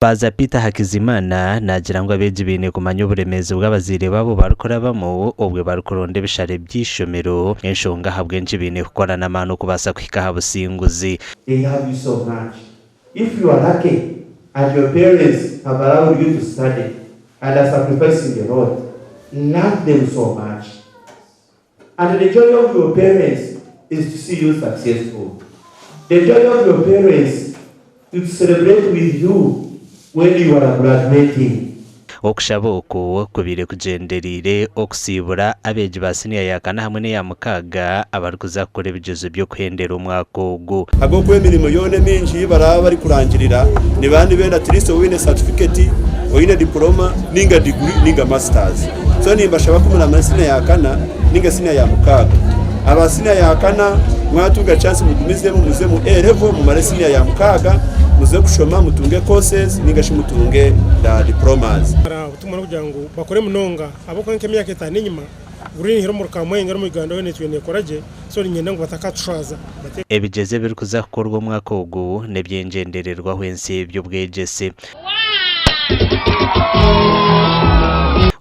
Faaza Peter Hakizimana naagira ngu abeegi baine kumanya oburemeezi obu abazaire baabo barikurabamu obwe barikuronda ebishare by'eishomero, enshonga ahabw'enki baine kukora n'amaani okubaasa kuhika aha businguzi. They love you so much. If you are lucky and your parents have allowed you to study and are sacrificing a lot, love them so much. And the joy of your parents is to see you successful. The joy of your parents is to celebrate with you when you are graduating. Okushaba oku kubaire kugyendereire okusiibura abeegi ba siniya ya kana hamwe n'eya mukaaga abarikuza kukora ebigyezo by'okuhendera omwaka ogu. Ahabw'okuba emirimo yoona emingi ei baraba barikurangirira nibaba nibenda at least obe oine satifiketi, oine dipuloma ninga diguri ninga masitazi. So nimbashaba ku muramara siniya ya kana ninga siniya ya mukaaga. Aba siniya ya kana mwatunga chance mugumizemu muze mu A level mumare siniya ya mukaaga muze kushoma mutunge courses ninga shi mutunge diplomas. Obutumwa n'okugira ngu bakore munonga ahabw'okuba nk'emyaka etaano enyima Green Hill omuri Kamwenge n'omu Uganda yoona etwire neekora gye so niinyenda ngu batakaatushwaza. Ebigyezo ebirikuza kukorwa omwaka ogu n'eby'engyendererwaho ensi y'eby'obwegyese.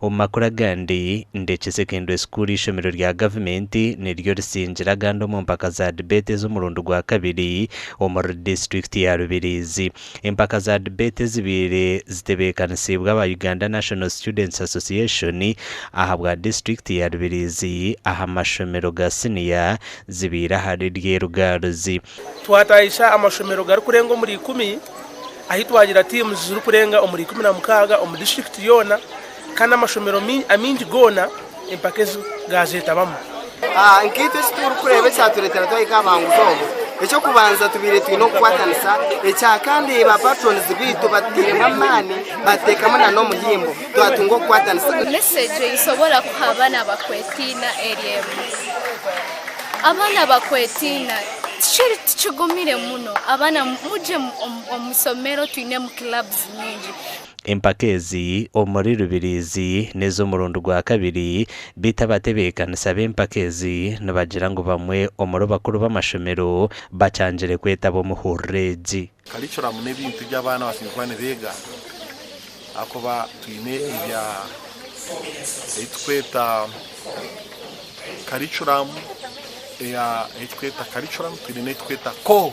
Omu makuru agandi, Ndekye Secondary School eishomero rya gavumenti niryo risingire agandi omu mpaka za debate ez'omurundi gwa kabiri omuri disiturikiti ya Rubirizi. Empaka za debate ezibaire zitebeekanisiibwe aba Uganda National Students Association ahabwa disiturikiti ya Rubirizi aha mashomero ga siniya zibaire ahari Ryerugaruzi. Twatahisa amashomero garikurenga omuri ikumi ahi twagira tiimu zirikurenga omuri 16 omu disiturikiti yoona kandi amashomero amaingi goona empaka ezi gaazetabamu. Nkaitwe eki turikureeba ekyatureetera twahika aha buhanguzi obu, eky'okubanza tubaire twine okukwatanisa, ekya kandi ba patrons baitu batutairemu amaani batuteekamu na n'omuhimbo twatunga okukwatanisa. Message ei nsobora kuha abaana abakwetiina eri emu, abaana abakwetiina tikigumire muno, abaana mugye omu isomero twinemu clubs nyingi. Empaka ezi omuri Rubirizi n'ez'omurundi gwa kabiri beitu abatebeekanisa b'empaka ezi nibagira ngu bamwe omuri bakuru b'amashomero bakyangire kwetaba omu hururu egi. Curriculum n'ebintu ebi abaana bashemereire kuba nibeega ahakuba twine ebya ebi turikweta curriculum eya ei turikweta curriculum twine n'ei turikweta core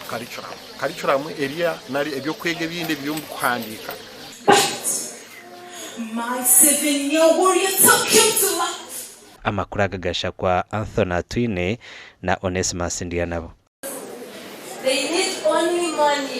curriculum. Curriculum eriya nari eby'okwega ebindi ebiri omu kuhandiika. Amakuru aga gashakwa Anthony Atwine na Onesmus Ndyanabo. They need only money.